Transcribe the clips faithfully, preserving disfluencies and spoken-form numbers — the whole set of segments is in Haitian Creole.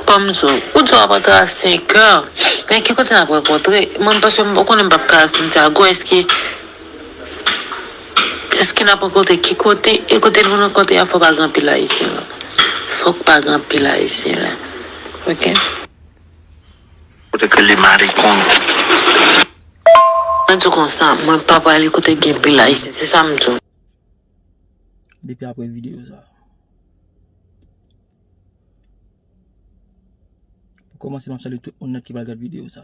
Ban m di w, ou di w ap antre a senk è. Men ki kote n ap rankontre? Mwen, paske m konnen m p ap ka al Santiago, èske, èske n ap rankontre ki kote? E kote nou rankontre a, fò pa gen anpil Ayisyen la. Fòk pa gen anpil Ayisyen la. Ok? Kote ke li mari konn. Mwen di w konsa, mwen pa prale kote gen anpil Ayisyen, se sa m di w. Depi apre videyo sa. Pou kòmanse, m ap salye tout moun nèt ki pral gad videyo sa.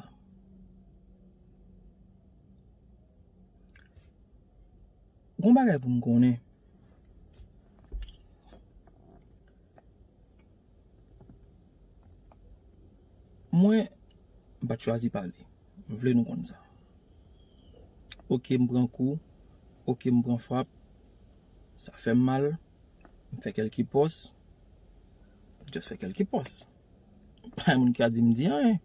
Gon bagay pou m konnen. Mwen, m pa t chwazi pale. M vle nou konn sa. Oke, m pran kou. Oke, m pran frap. Sa fè m mal. M fè kèlke pòs. M just fè kèlke pòs. Pa gen moun ki ka di m di anyen.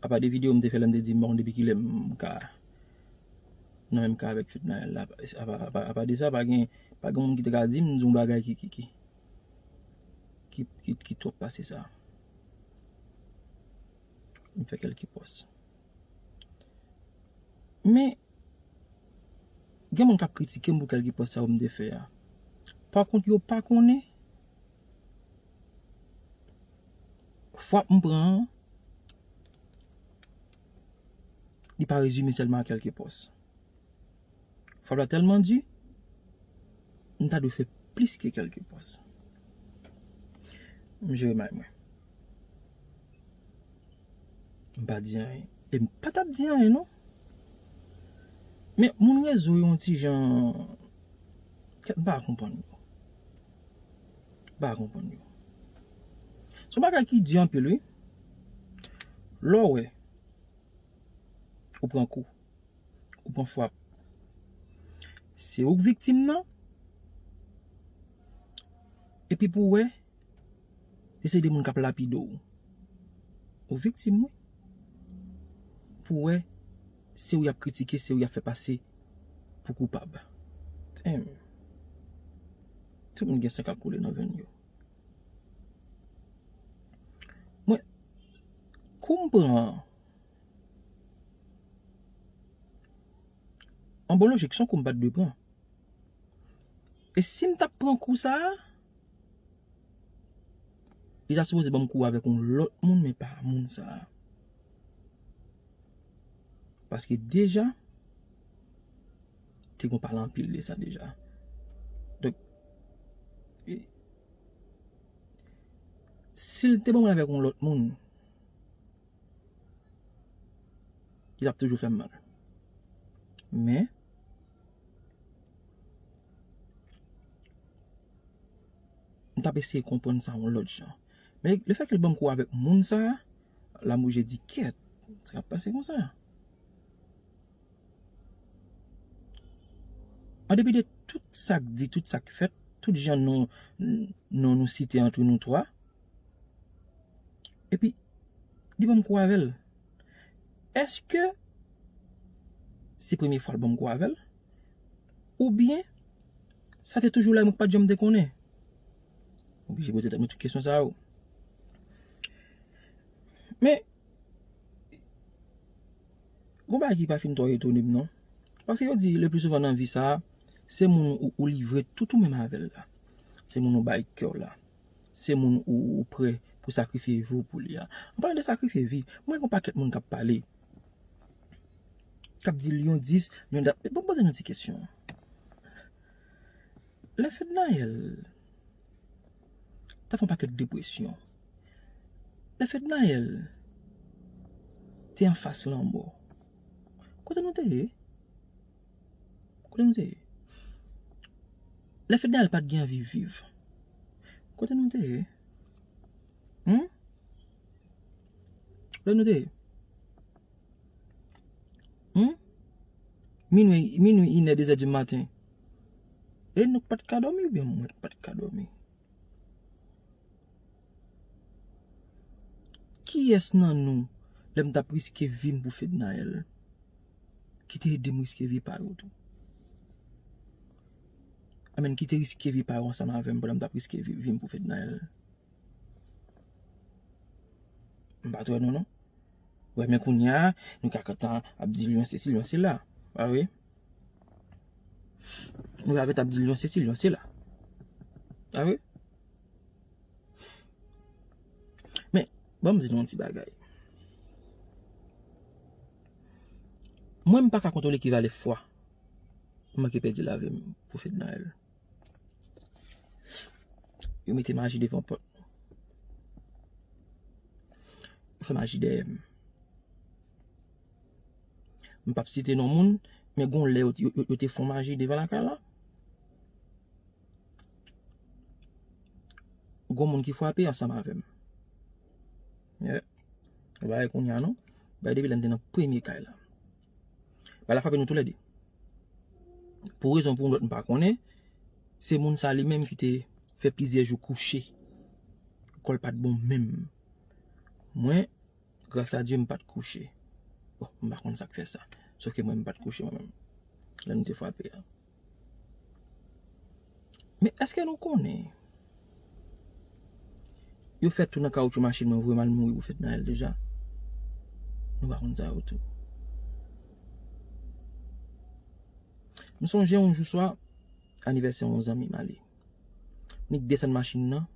Apa de videyo m te fè lè m te di m pa konn depi kilè m ka nan menm ka avèk Fednaelle la. Apa, apa, apa de sa, pa gen, pa gen moun ki te ka di m di yon bagay ki, ki, ki, ki, ki, ki twòp pase sa. M fè kèlke pòs. Men, gen moun k ap kritike m pou kèlke pòs sa yo m te fè a. Pa kont, yo pa konnen frap m pran an, li pa rezime sèlman a kèlke pòs. Frap la tèlman di, m ta dwe fè plis ke kèlke pòs. M jere may mwen. M pa di anyen. E m pa t ap di anyen, non. Men moun rezo yo yon ti jan, kèt, m pa konprann yo. M pa konprann yo. Se yon bagay ki di anpil, wi. Lè w wè, ou pran kou, ou pran frap. Se ou k viktim nan. Epi pou w wè, se de moun k ap lapide w. Ou viktim, wi. Pou w wè, se ou y ap kritike, se ou y ap fè pase pou koupab. Damn. Tout moun gen san k ap koule nan venn yo. Mwen, kou m pran an, an bon lojik, se yon kou m pa t dwe pran. E si m t ap pran kou sa a, li ta sipoze ban m kou avèk yon lòt moun, men pa moun sa a. Paske deja, te gon pale anpil de sa deja. Donk, e, si l te ban mwen avèk yon lòt moun, li t ap toujou fè m mal. Men, m t ap eseye konprann sa yon lòt jan. Men lefètke l ban m kou avèk moun sa a, la m oblije di, kèt, sa k ap pase konsa? An depi de tout sa k di, tout sa k fèt, tout jan non, non nou site antre nou twa, epi li ban m kou avè l. Èske se premye fwa l ban m kou avè l? Oubyen, sa te toujou la, mwen k pa t janm te konnen? Oblije poze tèt mwen tout kesyon sa yo. Men, gon bagay ki pa fin twò etone m, non. Paske yo di, le pli souvan nan vi sa a, se moun ou, ou livre tout ou menm avè l la. Se moun ou bay kè w la. Se moun ou, ou prè pou sakrifye vi w pou li a. An palan de sakrifye vi, mwen gen yon pakèt moun k ap pale, k ap di Lyon dis, Lyon dat. Bon, poze nou ti kesyon. Lè Fednaelle t ap fè yon pakèt depresyon, lè Fednaelle te anfas lanmò, kote nou te ye? Kote nou te ye? Lè Fednaelle pa t gen anvi viv, kote nou te ye? Hmm? Kote nou te ye? Hmm? Minwi, minwi, inè, dezè di maten. E nou k pa t ka dòmi oubyen mwen k pa t ka dòmi? Kiyès nan nou, lè m t ap riske vi m pou Fednaelle, ki te ede m riske vi pa yo tou? Amèn, ki te riske vi pa yo ansanm avè m pandan m t ap riske vi, vi m pou Fednaelle? M pa t wè nou non. Wè, men kounye a, nou ka kontan ap di l yon sesi, l yon sela. Pa vre? Nou ka kontan ap di l yon sesi, l yon sela. Pa vre? Men, ban m di nou yon ti bagay. Mwen, m pa ka kontwole ki valè fwa m manke pèdi lavi m pou Fednaelle. Yo mete maji devan pòt nou. Yo fè maji dèyè m. M p ap site non moun, men gon lè yo, yo, yo, yo te fon maji devan lakay la. Gon moun ki frape ansanm avè m. Yeah. Bagay kounye a non. Bagay depi lè m te nan premye kay la. Bagay la frape nou toulède. Pou rezon pou yon lòt m pa konnen, se moun sa li menm ki te fè plizyè jou kouche. Kò l pa t bon menm. Mwen, gras a Dye, m pa t kouche. Bon, m pa konn sa k fè sa. Sòf ke mwen, m pa t kouche mwen menm. Lè nou te frape a. Men èske nou konnen yo fè tou nan kawotchou machin mwen, voye m al mouri pou Fednaelle deja? Nou pa konn sa yo tou. M sonje yon jou swa, anivèsè yon zanmi m ale. Nik desann machin nan,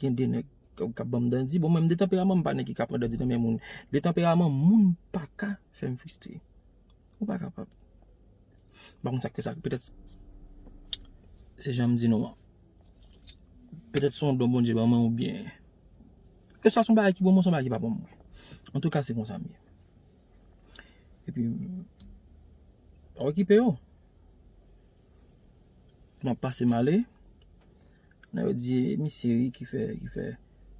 gen de nèg k ap, k ap ban m dandi. Bon, mwen, m de tanperaman, m pa nèg ki ka pran dandi nan men moun. De tanperaman, moun pa ka fè m fristre. Ou pa kapab. M pa konn sa k fè sa. Petèt se jan m di nou an. Petèt se yon don Bondye ban mwen oubyen. Ke sa se yon bagay ki bon mwen, se yon bagay ki pa bon mwen. Antouka, se konsa m ye. Epi, pa okipe yo. M ap pase m ale. Nan yo di, e misye wi ki fè, ki fè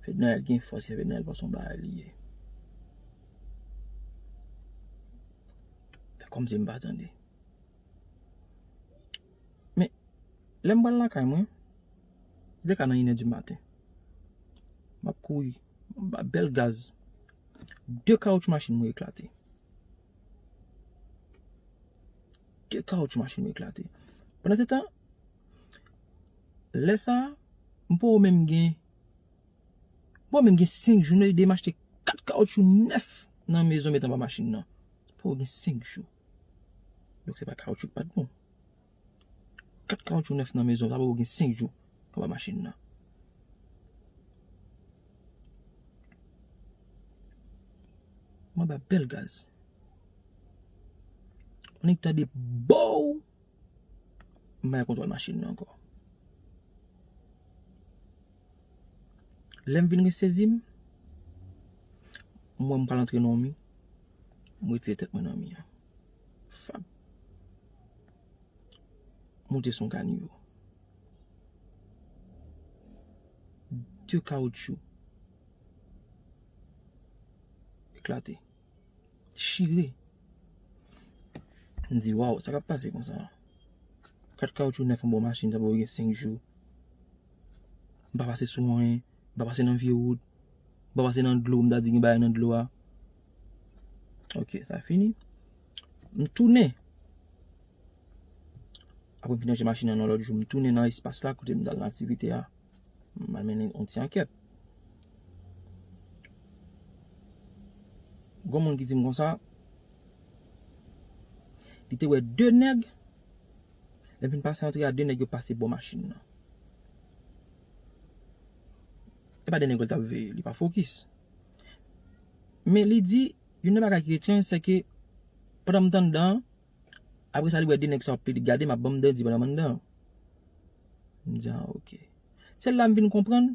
Fednaelle gen fòs, ki fè Fednaelle panse yon bagay li ye. Fè kòmsi m pa tande. Men, lè m pral lakay mwen, se ka nan inè di maten. M ap kouri, m ap bèl gaz. De kawotchou machin mwen eklate. De kawotchou machin mwen eklate. Pandan se tan, lè sa a, m poko menm gen, m poko menm gen senk jou, nou ede m achte kat kawotchou nèf nan mezon met anba machin nan. M poko gen senk jou. Donk se pa kawotchou k pa t bon. Kat kawotchou nèf nan mezon, sa poko gen senk jou anba machin nan. M anba bèl gaz. Annik tande bow! M pa gen kontwòl machin nan ankò. Lè m vin resezi m, m wè m pral antre nan yon mi, m retire tèt mwen nan mi an. Fap. Moute sou yon kanivo. De kawotchou eklate. Chire. M di, waw, sa k ap pase konsa? Kat kawotchou nèf anba yon machin, sa poko gen senk jou. M pa pase sou anyen, m pa pase nan vye wout, m pa pase nan dlo, m ta di gen bagay nan dlo a. Ok, sa fini. M tounen. Apre m fin ranje machin nan yon lòt jou, m tounen nan espas la kote m t al nan aktivite a. M al mennen yon ti ankèt. Gon moun ki di m konsa, li te wè de nèg, lè m fin pase antre a, de nèg yo pase bò machin nan. E pa de nèg yo l t ap veye, li pa fokis. Men li di, youn nan bagay ki etranj, se ke pandan m t anndan an, apre sa li wè de nèg sa yo ap plede gade m, ap ban m dandi pandan m anndan an. M di, a, ok. Se la m vin konprann.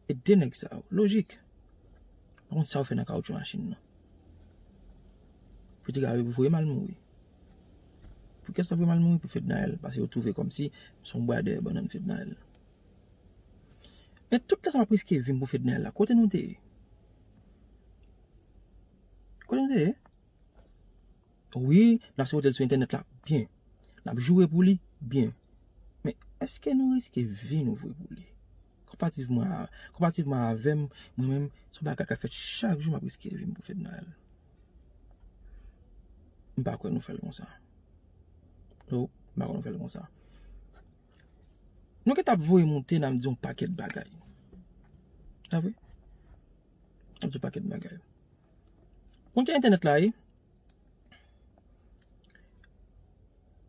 E de nèg sa yo, lojik. Pa konn sa yo fè nan kawotchou machin nan. Pou te ka voye m al mouri. Pou kiyès sa voye m al mouri? Pou Fednaelle, paske yo twouve kòmsi m se yon bwa dèyè bannann Fednaelle. Men tout tan sa m ap riske vi m pou Fednaelle la, kote nou te ye? Kote nou te ye? Wi, n ap sipote l sou entènèt la, byen. N ap joure pou li, byen. Men èske nou riske vi nou vre pou li? Konpativman a, konpativman avè m, mwen menm, se yon bagay k ap fèt chak jou, m ap riske vi m pou Fednaelle. M pa kwè nou fè l konsa. No, m pa kwè nou fè l konsa. Nou gentan ap voye moute, n ap di yon pakèt bagay. Sa vre? N ap di w pakèt bagay. Konn ki entènèt la ye?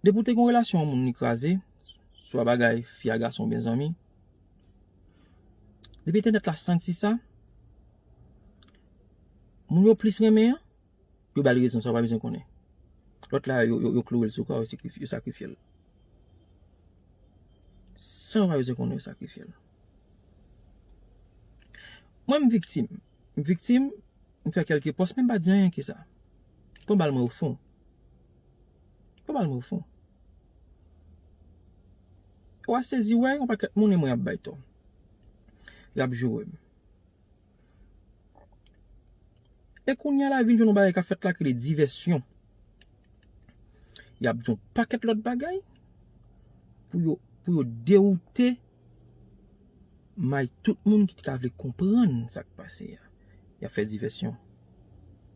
Depi w te gen yon relasyon, yon moun li kraze, swa bagay fi a gason oubyen zanmi, depi entènèt la santi sa, moun yo plis renmen an, yo ba l rezon, sa w pa bezwen konnen. Lòt la, yo, yo, yo kloure l sou kwa, yo sakrifye, yo sakrifye l. San w pa bezwen konnen, yo sakrifye l. Mwen, m viktim. M viktim, m fè kèlke pòs, men m pa di anyen ke sa. Pran bal mwen ofon. Pran bal mwen ofon. W a sezi wè, yon pakèt moun e mwen y ap bay tò. Y ap joure m. E kounye a la vin jwenn yon bagay k ap fèt la ki rele divèsyon. Y ap di yon pakèt lòt bagay pou yo, pou yo dewoute may tout moun ki ta vle konprann sa k pase a. Y ap fè divèsyon.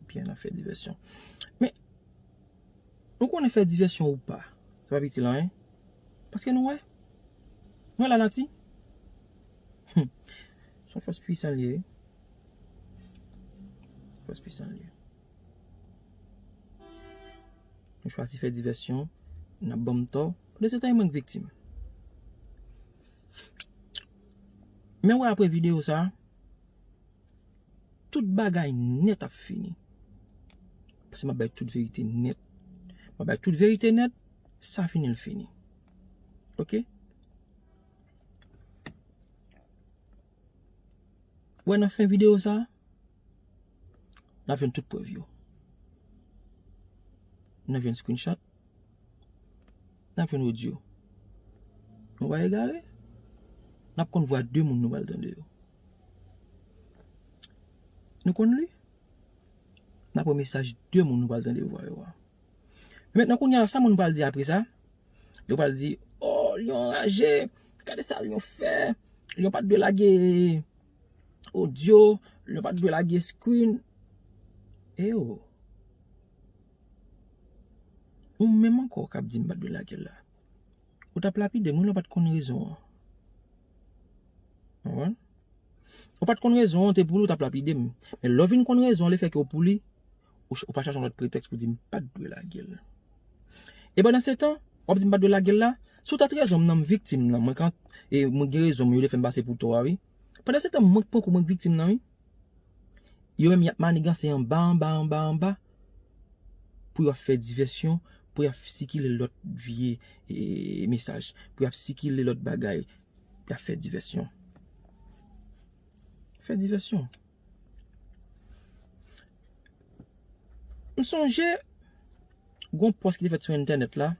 Byen, y ap fè divèsyon. Men, nou konnen fè divèsyon ou pa, sa p ap itil anyen. Paske nou wè. Nou wè lanati. Hmm. Se yon fòs pwisan li ye. Fòs pwisan li ye. Nou chwazi fè divèsyon, n ap ban m tò. Pandan se tan, e mwen k viktim. Men wè apre videyo sa, tout bagay nèt ap fini. Paske m ap bay tout verite nèt. M ap bay tout verite nèt, sa fini l fini. Oke? Wè nan fen videyo sa, n ap jwenn tout prèv yo. N ap jwenn screenshot. N ap jwenn odyo. Nou pa egare. N ap konn vwa de moun nou pral tande yo. Nou konn li. N ap wè mesaj de moun nou pral tande vwa yo a. Mentnan kounye a la, sa moun pral di apre sa? Yo pral di, "Oh, li anraje. Gade sa li fè. Li pa t dwe lage odyo. Li pa t dwe lage screen." E yo. Ou menm ankò k ap di m pa t dwe lage l la. Ou t ap lapide m wi lè w pa t konn rezon an. Konprann? Ou pa t konn rezon an, te pou li w t ap lapide m. Men lè w vin konn rezon an, lefètke w pou li, ou, ch- ou pa chache yon lòt pretèks pou di m pa t dwe lage l. E pandan se tan, w ap di m pa t dwe lage l la, si w t at rezon m nan, m viktim nan, mwen kan, e mwen gen rezon m, yo te fè m pase pou tò a wi. Pandan se tan, mwen k pran kou, mwen k viktim nan wi. Yo menm y ap maniganse anba, anba, anba, anba. Pou y ap fè divèsyon, pou y ap sikile lòt vye e, mesaj, pou y ap sikile lòt bagay, pou y ap fè divèsyon. Fè divèsyon. M sonje, gon pòs ki te fèt sou entènèt la.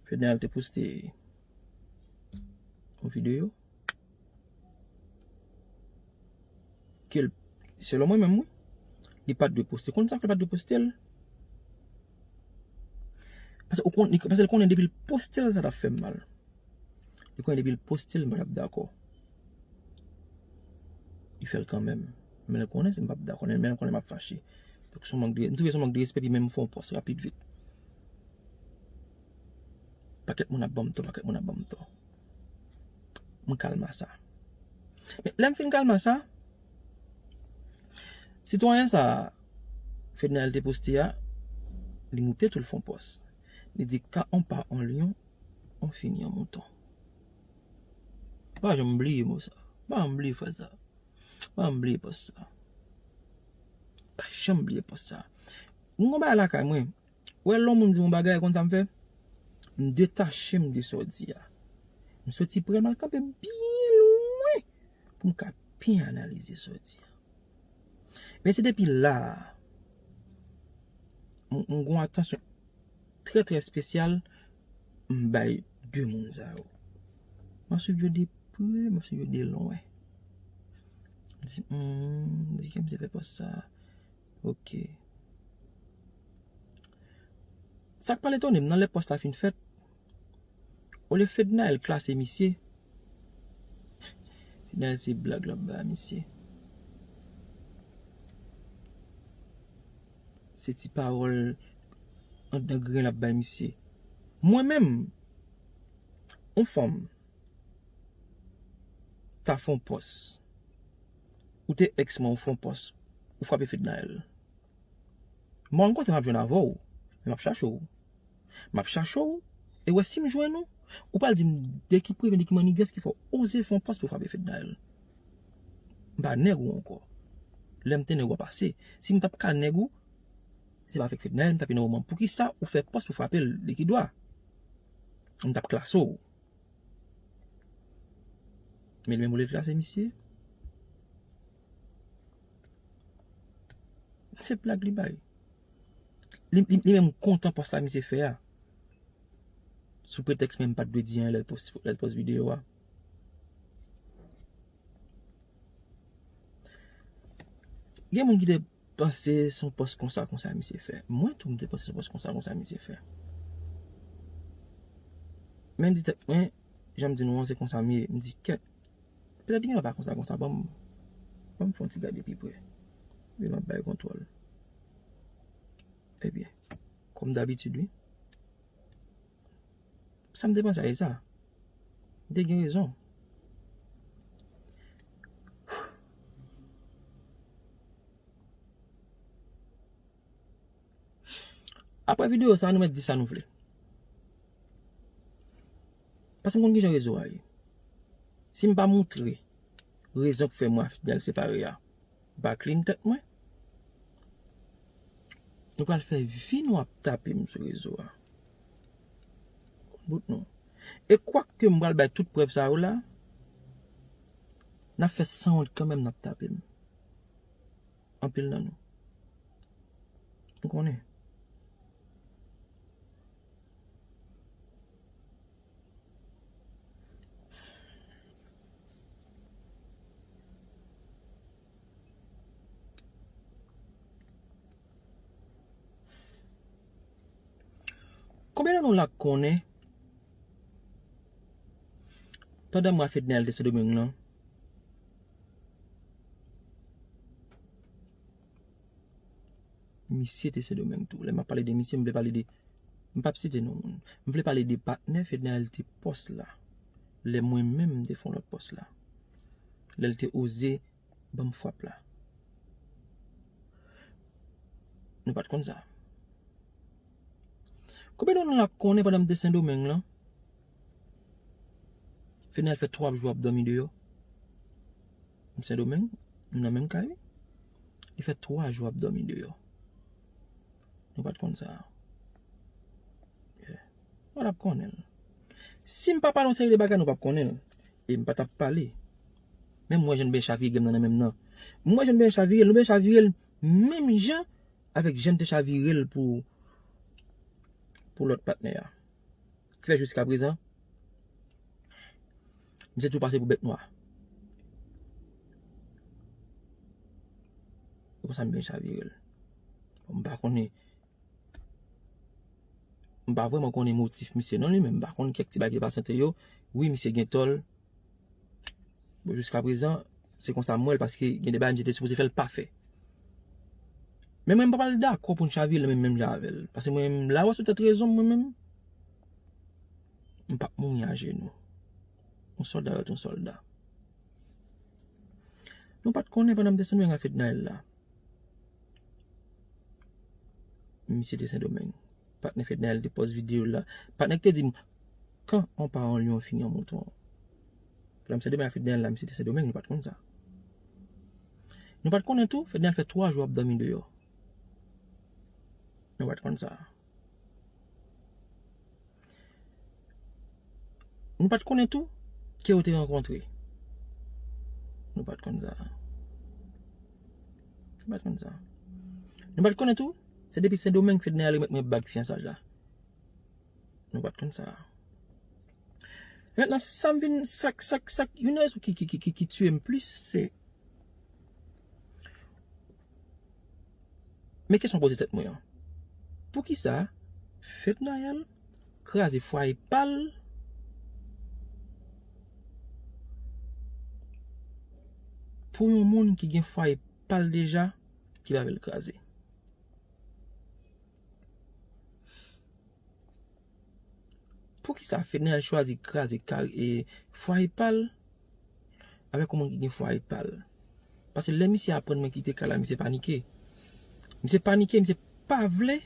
Fednaelle te poste yon videyo. Ke l, selon mwen menm, wi, li pa t dwe poste. Konn sa k fè l pa t dwe poste l? Paske ou konn, li, paske l konnen depi l poste l, sa t ap fè m mal. Li konnen depi l poste l, m pa t ap dakò. Li fè l kanmenm. Men l konnen si m p ap dakò, men l konnen m ap fache. Donk, se yon mank de, m twouve se yon mank de respè, epi menm m fè yon pòs rapid vit. Pakèt moun ap ban m tò, pakèt moun ap ban m tò. M kalm a sa. Men lè m fin kalm a sa, sitwayen sa, Fednaelle te poste a, li moute tou l fè yon pòs. Li di, "Quand on part en lion, on finit en mouton." Pa janm bliye mo sa. Pa janm bliye fraz sa. Pa janm bliye pòs sa. Pa janm bliye pòs sa. Mwen gon bagay lakay mwen. Wè lè yon moun di m yon bagay, konn sa m fè? M detache m de sa w di a. M soti pre l, m al kanpe byen lwen pou m ka byen analize sa w di a. Men se depi la a, m, m gon atansyon trè, trè espesyal m bay de moun sa yo. M ap swiv yo de pre, m ap swiv yo de lwen. M di, hmm, m di, "Kèm se fè pòs sa?" Ok. Sa k pral etone m nan, lè pòs la fin fèt, olye Fednaelle klase misye, Fednaelle se blag l ap bay misye. Se ti pawòl anndan grenn l ap bay misye. Mwen menm, yon fanm ta fè yon pòs. Ou te èks mwen, ou fè yon pòs, ou frape Fednaelle. Mwen rankontre m ap jwenn avè w, men m ap chache w. M ap chache w, e wè si m jwenn ou, ou pral di m de ki premye, de ki mannigans ki fè w oze fè yon pòs pou w frape Fednaelle. M pa nèg ou ankò. Lè m te nèg ou ap pase. Si m t ap ka nèg ou, se pa avèk Fednaelle m t ap ye nan moman. Poukisa ou fè pòs pou w frape l de ki dwa? M t ap klase w. Men li menm ou le klase misye? Se blag li bay. Li, li, li menm kontan pòs la misye fè a. Sou pretèks mwen m pa t dwe di anyen lè l pòs, lè l pòs videyo a. Gen moun ki te panse se yon pòs konsa, konsa misye fè. Mwen tou, m te panse se yon pòs konsa, konsa misye fè. Men m di tèt mwen, jan m di nou an, se konsa m ye. M di, kèt, petèt li gen dwa pa konsa, konsa. Ban m, ban m fè yon ti gade pi pre. Epi m ap bay kontwòl. Ebyen, kòm dabitid, wi. Sa m te panse a, e sa. M te gen rezon. Apre videyo sa, nou mèt di sa nou vle. Paske m konn kijan rezo a ye. Si m pa moutre rezon k fè mwen a Fednaelle separe a, m pa clean tèt mwen. Nou pral fè vi nou ap tape m sou rezo a. Bout nou. E kwak ke m pral bay tout prèv sa yo la, n ap fè sanwont kanmenm, n ap tape m. Anpil nan nou. M konnen. Konbyen nan nou la k konnen pandan mwa Fednaelle te Sendomeng lan, misye te Sendomeng tou. Lè m ap pale de misye, m vle pale de, m p ap site non moun. M vle pale de patnè Fednaelle te pòs la. Lè mwen menm m te fè yon lòt pòs la. Lè l te oze ban m frap la. Nou pa t konn sa. Konbyen nan nou la konnen pandan m te Sendomeng lan, Fednaelle fè twa jou ap dòmi deyò? M Sendomeng, nou nan menm kay wi. Li fè twa jou ap dòmi deyò. Nou pa t konn sa. Yeah. Nou pa t ap konnen l. Si m pa pale yon seri de bagay, nou p ap konnen l. E m pa t ap pale. Men m wè jan l byen chavire grenn nan nan men m nan. M wè jan l byen chavire l, nou byen chavire l menm jan avèk jan l te chavire l pou, pou lòt patnè a. Ki fè jiskaprezan, misye tou pase pou bèt nwa. E konsa m byen chavire l. Bon, m pa konnen, m pa vrèman konnen motif misye non li menm. M pa konn kèk ti bagay ki te pase ant yo. Wi, misye gen tò l. Bon, jiskaprezan, se konsa m wè l, paske gen de bagay misye te sipoze fè, l pa fè. Men mwen, m pa pral dakò pou n chavire l menm, menm jan avè l. Paske mwen, m la wè sou tèt rezon m, mwen menm. M p ap mouri ajenou. Yon sòlda rete yon sòlda. Nou pa t konnen pandan m te Sendomeng a Fednaelle la. Misye te Sendomeng. Patnè Fednaelle te pòs videyo la. Patnè ki te di m, quand on part en lion, on finit en mouton. Pandan m Sendomeng a Fednaelle la, misye te Sendomeng, nou pa t konn sa. Nou pa t konnen tou, Fednaelle fè twa jou ap dòmi deyò. Nou pa t konn sa. Nou pa t konnen tou ke yo te rankontre. Nou pa t konn sa. Nou pa t konn sa. Nou pa t konnen tou, se depi Sendomeng Fednaelle remèt mwen bag fiyansaj la. Nou pa t konn sa. Mentnan, sa m vin, sa k, sa k, sa k, youn nan rezon ki, ki, ki, ki, ki tiye m plis, se Men kesyon poze tèt mwen an, poukisa Fednaelle kraze fwaye pa l pou yon moun ki gen fwaye pa l deja ki pa vle l kraze? Poukisa Fednaelle chwazi kraze kari, e, fwaye pa l avèk yon moun ki gen fwaye pa l? Paske lè misye aprann mwen kite kay la, misye panike. Misye panike, misye pa vle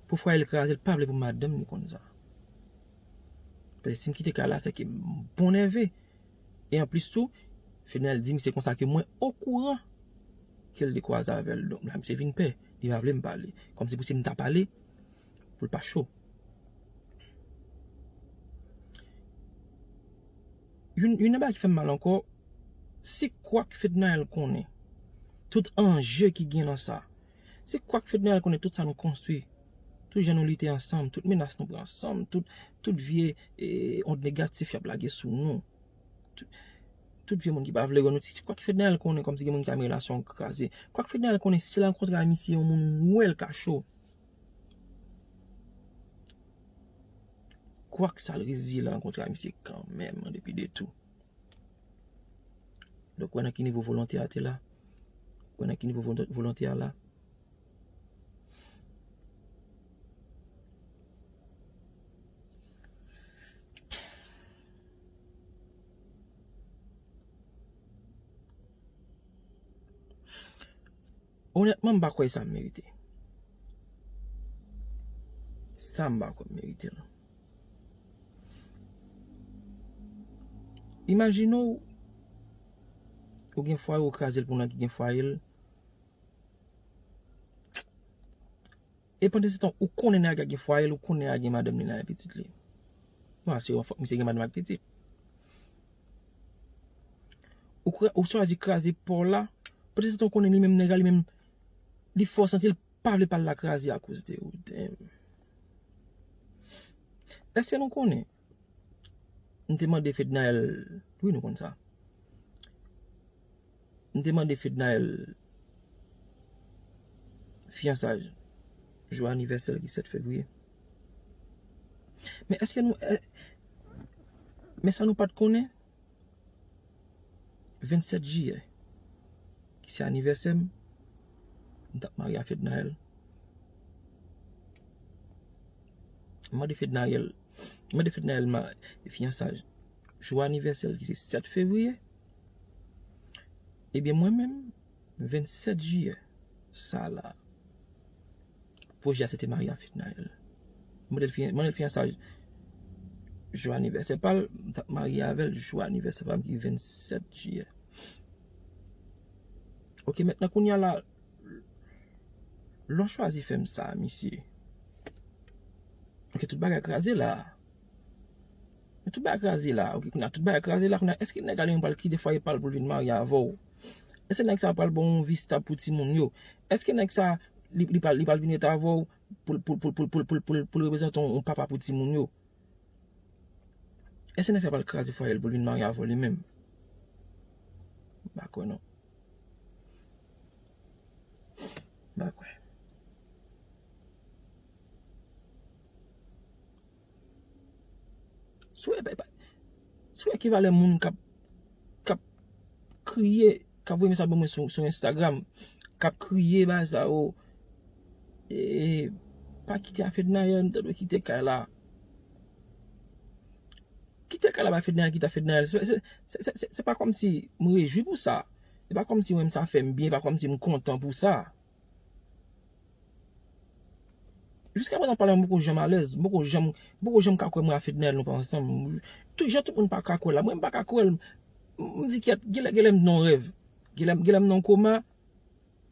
pou fwaye l kraze, l pa vle pou madanm li konn sa. Paske si m kite kay la, se ke m bon nève. E anplis tou, Fednaelle di misye konsa ke mwen okouran ke l te kwaze avè l. Donk la, misye vin pè. Li pa vle m pale. Kòmsi pou si m ta pale, pou l pa cho. Youn, youn nan bagay ki fè m mal ankò, se kwak Fednaelle konnen. Tout anje ki gen nan sa. Se kwak Fednaelle konnen tout sa nou konstwi. Tout jan nou lite ansanm, tout menas nou pran ansanm, tout, tout vye, eh, ond negatif y ap lage sou nou. Tout, tout vye moun ki pa vle wè nou, se kwak Fednaelle konnen kòmsi gen moun ki ta renmen relasyon an kraze. Kwak Fednaelle konnen si l rankontre a misye yon moun wè l ka cho. Kwak sa l reziye l rankontre a misye kanmenm an depi de tou. Donk, wè nan ki nivo volonte a te la. Wè nan ki nivo volon- volonte a la. Onètman, m pa kwè sa m merite. Sa m pa kwè m merite l. Imajine w, ou gen fwaye, ou kraze l pou nèg ki gen fwaye l. E pandan se tan, ou konnen nèg la gen fwaye l, ou konnen nèg la gen madanm li la, gen pitit li. Bon, se yon fòk misye gen madanm ak pitit. Ou, kra- ou chwazi kraze pa w la, pandan se tan, ou konnen li menm nèg la, li menm, li fè w santi l pa vle pa l la kraze akoz de ou. Damn. Èske nou konnen? M te mande Fednaelle, wi, nou konn sa. M te mande Fednaelle fiyansaj jou anivèsè l ki sèt fevriye. Men èske nou, è- men sa nou pa t konnen? Vennsèt jiyè, ki se anivèsè m, m t ap marye a Fednaelle. M mande Fednaelle, m mande Fednaelle ma- fiyansaj jou anivèsè l ki se sèt fevriye. Ebyen, mwen menm, vennsèt jiyè, sa la, pwojè a se te marye a Fednaelle. M mande l fiyan- mande l fiyansaj jou anivèsè pa l, m t ap marye avè l jou anivèsè pa m ki vennsèt jiyè. Ok, mentnan kounye a la, lè w chwazi fè m sa, misye. Ok, tout bagay kraze la. Men tout bagay kraze la, ok, kounye a tout bagay kraze la, kounye a, èske nèg la li menm pral kite fwaye pa l pou l vin marye avè w? Èske nèg sa pral ba w yon vi stab pou timoun yo? Èske nèg sa, li, li pral, li pral vin ret avè w pou, pou, pou reprezante yon, yon papa pou timoun yo? Èske nèg sa pral kraze fwaye l pou l vin marye avè w li menm? M pa kwè non. M pa kwè. Si w wè, pa- pa- si w wè ki valè moun k ap, k ap kriye, k ap voye mesaj ban mwen sou, sou Instagram, k ap kriye, bagay sa yo, e, pa kite a Fednaelle, m ta dwe kite kay la. Kite kay la ba Fednaelle, kite a Fednaelle. Se, se, se, se, se, se pa kòmsi m rejwi pou sa. Se pa kòmsi mwen, sa fè m byen, se pa kòmsi m kontan pou sa. Jiska prezan pale m poko janm alèz, m poko janm, m poko janm ka kwè mwen a Fednaelle nou pa ansanm. Tout jan tout moun pa ka kwè la, mwen m pa ka kwè l. M, m di kèt, genlè, genlè m nan yon rèv. Genlè, genlè m nan yon koma,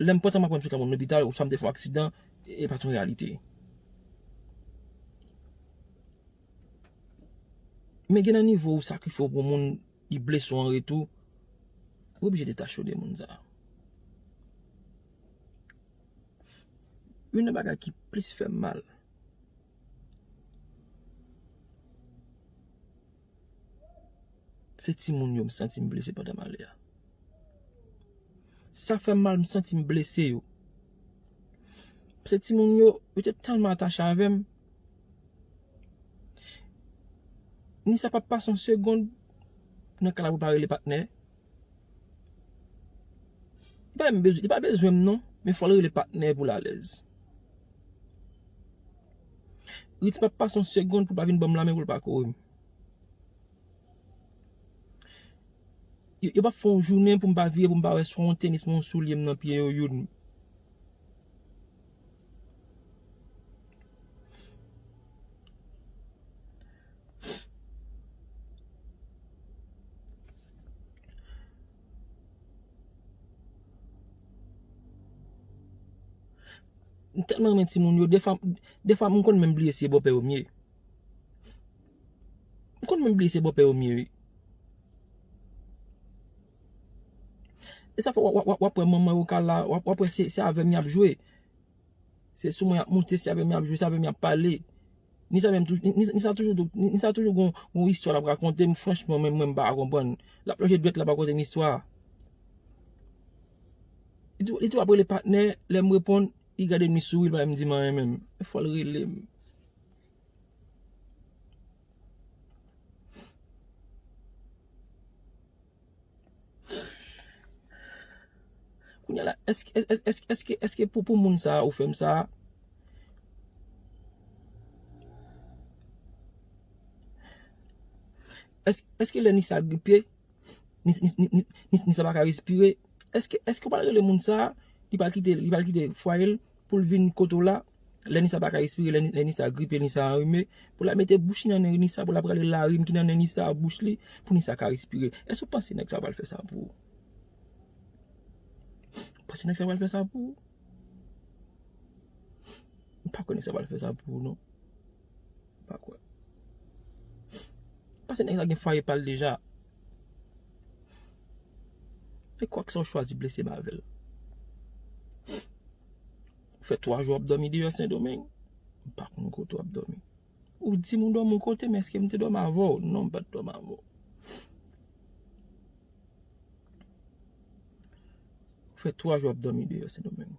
lè m pran tan m aprann sou ka moun lopital, oswa m te fè yon aksidan, e pa t yon reyalite. Men gen nan nivo ou sakrifye w pou moun, li blese w an retou, ou oblije detache w de moun sa. Youn nan bagay ki plis fè m mal, se timoun yo m santi m blese pandan malè a. Sa fè m mal, m santi m blese yo. Paske timoun yo, yo te tèlman atache avè m. Ni sa p ap pase yon segonn nan kay la pou l pa rele patnè. Li pa menm bezwen, li pa bezwen m non, men fò l rele patnè pou l alèz. Ritz p ap pase yon segonn pou l pa vin ban m lanmen, pou l pa kore m. yo, yo p ap fè yon jounen pou m pa vire, pou m pa wè swa yon tenis, yon soulye m nan pye yo youn. M tèlman renmen timoun yo, defwa, defwa m konn menm bliye si e bòpè yo m ye. M konn menm bliye se bòpè yo m ye, wi. E sa fè w ap wè manman yo ka la, w ap wè se, se avè m y ap jwe. Se sou mwen y ap moute, se avè m y ap jwe, se avè m y ap pale. Ni sa menm toujou, ni, ni sa toujou, ni, ni sa toujou gon, gon istwa l ap rakonte m, franchman, mwen, mwen m pa ka konprann. L ap lonje dwèt, l ap rakonte m istwa. Li tou, li tou ap rele patnè, lè m reponn, li gade m, li souri, li pa menm di m anyen menm. Fò l rele m. Kounye a la, èske, èske, èske, èske, èske pou, pou moun sa a ou fè m sa a? Èske, èske lè Nisa gripe, Nis-, Nis-, Nis-, Nis-, Nisa pa ka respire? Èske, èske w pral rele moun sa a, li pral kite, li pral kite fwaye l pou l vin kote w la? Lè Nisa pa ka respire, lè, lè Nisa gripe, Nisa anrime, pou l al mete bouch li nan nen Nisa, pou l al rale larim ki nan nen Nisa, bouch li, pou Nisa ka respire. Èske w panse nèg sa pral fè sa pou ou? Ou panse nèg sa pral fè sa pou ou? M pa kwè nèg sa pral fè sa pou ou, non. M pa kwè. Paske nèg la gen fwaye pa l deja. E kwak sa w chwazi blese m avè l. Ou fè twa jou w ap dòmi deyò Sendomeng. M pa konn kote w ap dòmi. Ou di m ou dòmi yon kote, men èske m te dòmi avè w? Non, m pa t dòmi avè w. Ou fè twa jou w ap dòmi deyò Sendomeng.